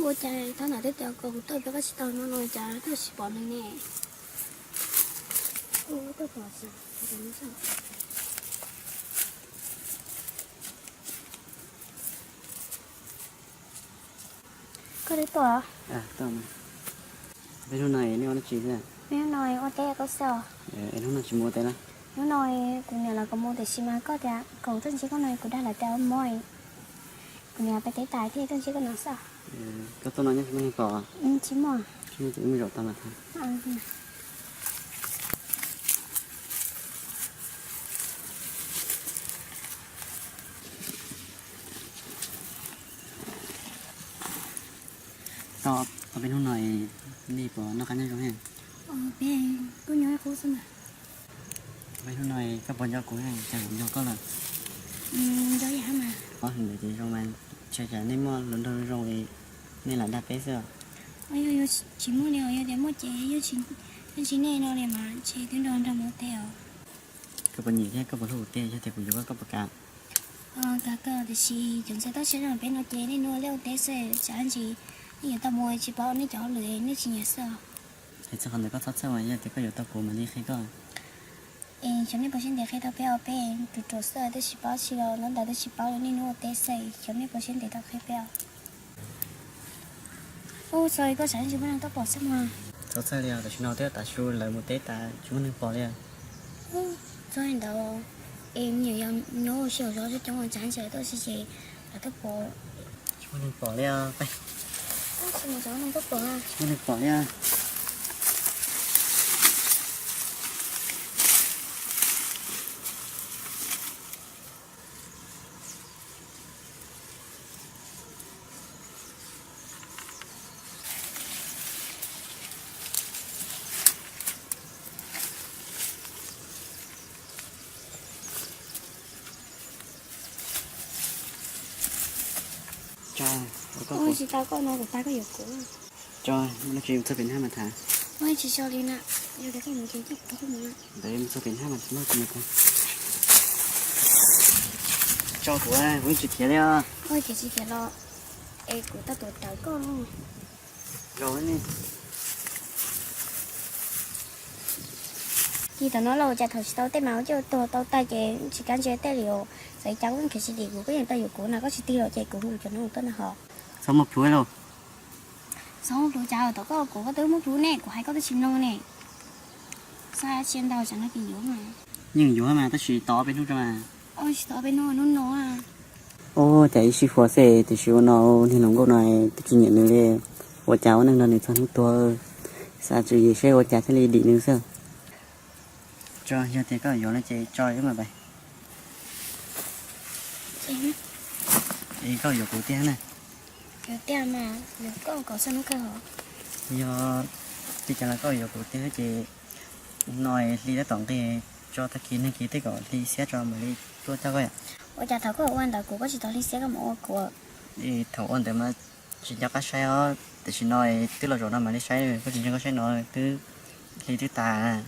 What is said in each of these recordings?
Ua cas thaum ntawd twb tias kom kuv tuaj pem koj tsis tau no no cas tuaj tsis pom nws ne. Koj twb tuaj? Peb hnub no nej ua dab tsi thiab? Peb hnub no ua teb koj xwb os. Es hnub no tsis mus ua teb na? Hnub no kuv niam los kom mus tiam sis mas koj tias kom tuaj ntsib koj no kuv dag lawv tias ua mob, kuv niam peb teb tas thiaj tuaj ntsib koj no xwb. Koj tuaj no nyob tsis muaj neeg pom? Tsis muaj. Tsis muaj ces wb mus zaum tau mas thaum. Tau, peb hnub no nej puas noj qab nyob zoo? Peb kuj nyob qub xwb mas. Peb hnub no koj puas nco kuv, cas kuv nco koj lawm? Nco yam mas. Ob hlis ntawd ces zoo mas, ntshe cas nej muaj hluas nraug zoo zoo es nej lam dag peb xwb. Yog tsis muaj li os, yog tias muaj ces yeej tsis nej no li mas ntshe twb nrog nrog mus ua teb os. Koj puas nyiam thiab koj puas hlub kuv tiag, yog tias kuv yuav koj koj puas kam? Kam kawg, tiam sis cov ntxhais toj siab rau peb no ces nej hnub ua liaj ua teb xwb, tsam ntsis nej yuav tau mus tsis paub nej cov hauj lwm nej tsis nyiam xwb os. Hais txog qhov ntawd koj txhob txhawj mas, yog tias koj yuav tau kuv mam li qhia koj. Es xyov nej puas siab ntev qhia tau peb os, peb ruam ruam xwb twb tsis paub tsi los ntawd ntawd twb tsis paub li, nej hnub ua teb xwb, xyov nej puas siab ntev tau qhia peb os. Ub, txhob, koj tsam ntsis muaj neeg tuaj pom xwb mas. Txhob txhawj li os, tam sim no twb tav su lawv mus teb tas tsis muaj neeg pom li. Txhob li ntawd, es nyiam yog nyob ua si hauv zos coob coob tsam ntsis lawv tuaj ua si ces lawv tuaj pom. Tsis muaj neeg pom li os. Tsis muaj neeg pom li. Tsis tau koj no kuv pab koj yuav kuv. Tso, no tsis mus txog pem hnab mas tham. Ua tsis tso li na, yog tias koj mus ces koj mus na. Ntawd mus txog pem hnab mas tsis muaj tsis mus tham. Tso kuv, kuv yeej tsis khiav li os. Ua ces tsis khiav los es kuv tau tuav rawv koj. Zaum ne. Ces tam no los cas thaum tsis tau tej mas ua ciaj ua tuag tau tag ces tsis kam ntsia tej li os. Txawm cas koj khiav tsis dim kuv, koj yeej tau yuav kuv no, koj tsis tig los ces kuv hu cov no tuaj na ho. Txhob muab plhuav lauj. Txhob muab plhuav cas, thaum koj ua kuv koj twb muab plhuav ne, kuv hais koj twb tsis mloog ne. Xav tsis ntau tsam no ces yuav mas. Yeej yuav mas tab sis tos ob peb hnub tso mas. Tsis tos ob peb hnub, hnub no. Ub, cas ib sij huam xwb tiam sis ua no niag hluas nkauj no twb tsis nyiam nws li. Ua cas ua neej nrog nws txog hnub tuag, xav tswv yim seb ua cas thiaj li dim nws xwb. Tso, yog tias koj yuav no ces tso wb mam pais. Es koj yuav kuv tiag na? Yuav tiag mas, yuav koj kom txog hnub kawg hos. Yog li cas los koj yuav kuv tiag ces no hli tab tom nqig, tso tag kis nag kis tej kom hli xiab tso mam li tuaj coj koj yom. Ua cas thaum koj ua ntawd kuv koj tsis tau hli xiab koj mam ua kuv? Thaum ua ntawd mas tsis nco qab saib os, tam sim no twb los zaum no mam li saib, koj tsis ntseeg koj saib no twb hli twb tas.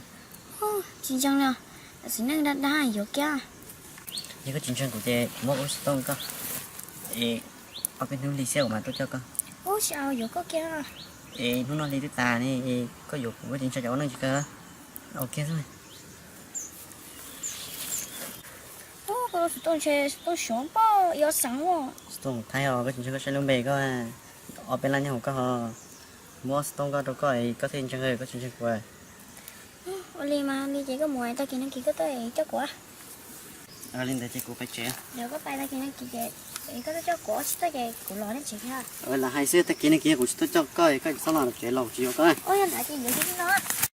Tsis ntseeg li, tam sim neej dab dab yuav kiag. Yog koj tsis ntseeg kuv ces kuv muab ub xov tooj koj, es ob peb hnub hli xiab kuv mam tuaj coj koj. Ub, tsis au, yuav koj kiag. Es hnub no hli twb tas ne, koj yuav kuv koj tsis ntseeg cas ua neej tsis kawg. Au kiag xwb. Ub, koj xov tooj ntshe xov tooj Suav poj ib ob xees os. Xov tooj Thaib os, koj tsis ntseeg koj saib lub npe koj. Ob peb lab nyob hauv koj ho. Muab xov tooj koj rau koj es koj thiaj ntseeg, koj tsis ntseeg kuv. Ua li mas li ces koj mus tag kis nag kis koj tuaj coj kuv. Li ntawd ces kuv pais tsev. Yog koj pais tag kis nag kis ces koj tuaj coj kuv, tsis tuaj ces kuv los nej tsev thiab. Lam hais xwb, tag kis nag kis kuv tsis tuaj coj koj, koj txhob los tsev los kuv tsis yuav koj. Ua yog ntawd ces yuav li no.